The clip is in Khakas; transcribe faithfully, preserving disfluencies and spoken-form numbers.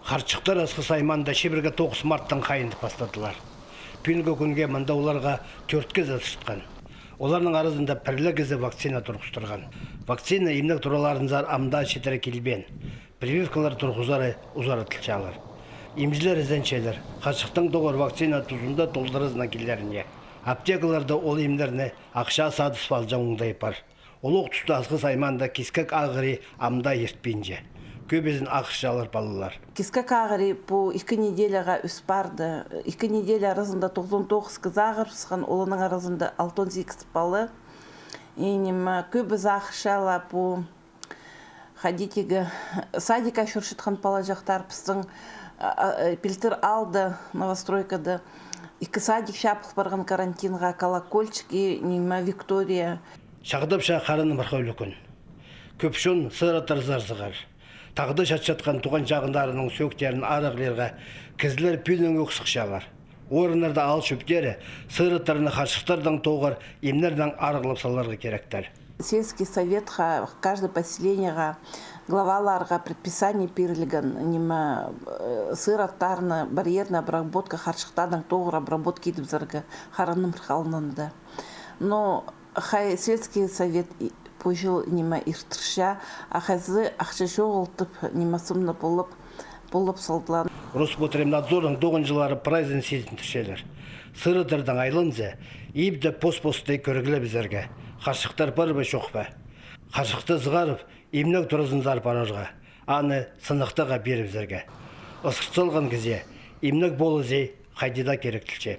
Харчыхтар Асхыс аймаанда чибіргі тоғыс марттаң хайындап пастадылар. Пӱӱнгі кӱнге мында оларға тӧрт кізі сыртхан. Оларның аразында пір ле кізі вакцина турғыстырған. Вакцина имнег тураларынзар амды читіре килбеен. Прививкалар турғызары узаратылчалар. Имҷілер ізенчелер харчыхтаң тоғыр вакцина тузында толдыразынаң килеріне. Аптекаларда ол имнерні ахча садыс алҷаң оңдай пар. Олох туста Асхыс аймаанда кискек ағырии амды иртпинче. Кӧбізін ағырчалар палалар. Кискек ағырии пу ікі неделяға ӧс парды. Ікі неделя аразында тоғызон тоғыс кізі ағырыбысхан, оларның аразында алтон сигіс пала. И ниме, кӧбізі ағырчалар пу ходитігі садикке чӧрчеткен палаҷахтар. Пістің, а, а, пилтір аалда, новостройкада, ікі садик чабыл парған карантинға: «Колокольчик» и ниме, «Виктория». Чағдапча Хара Нымырхаң ӱлӱкӱн. Кӧп чон сыыраттарзар сығар. Тағда чатчатхан туған-чағыннарының сӧӧктерін арығлирға кізілер пӱӱннең ӧк сыхчалар. Орыннарда аал чӧптері сыыраттарны харчыхтардаң тоғыр имнернең арығлап саларға киректер. Сельский советха, каждый поселениеға, главаларға предписание пирілген, ниме, э, сыыраттарны барьерный обработка, харчыхтардаң тоғыр обработка идібізерге Хара Нымырхаң аалында. Но хай сельский совет и-, пу чыл ниме иртірче, а хайзы ахча чоғыл тіп, ниме, сомны полып, полып салдылар. Роспотребнадзорның тоғынҷылары прайзын сизіндірчелер. Сыыраттардаң айланза, ибде пос-посты кӧргілебізерге, харчыхтар пар ба, чох па. Харчыхты сығарып, имнег туразынзар парарға, аны сынахтаға пирібізерге. Ысхырт салған кізее имнег полызы хайди даа киректілче.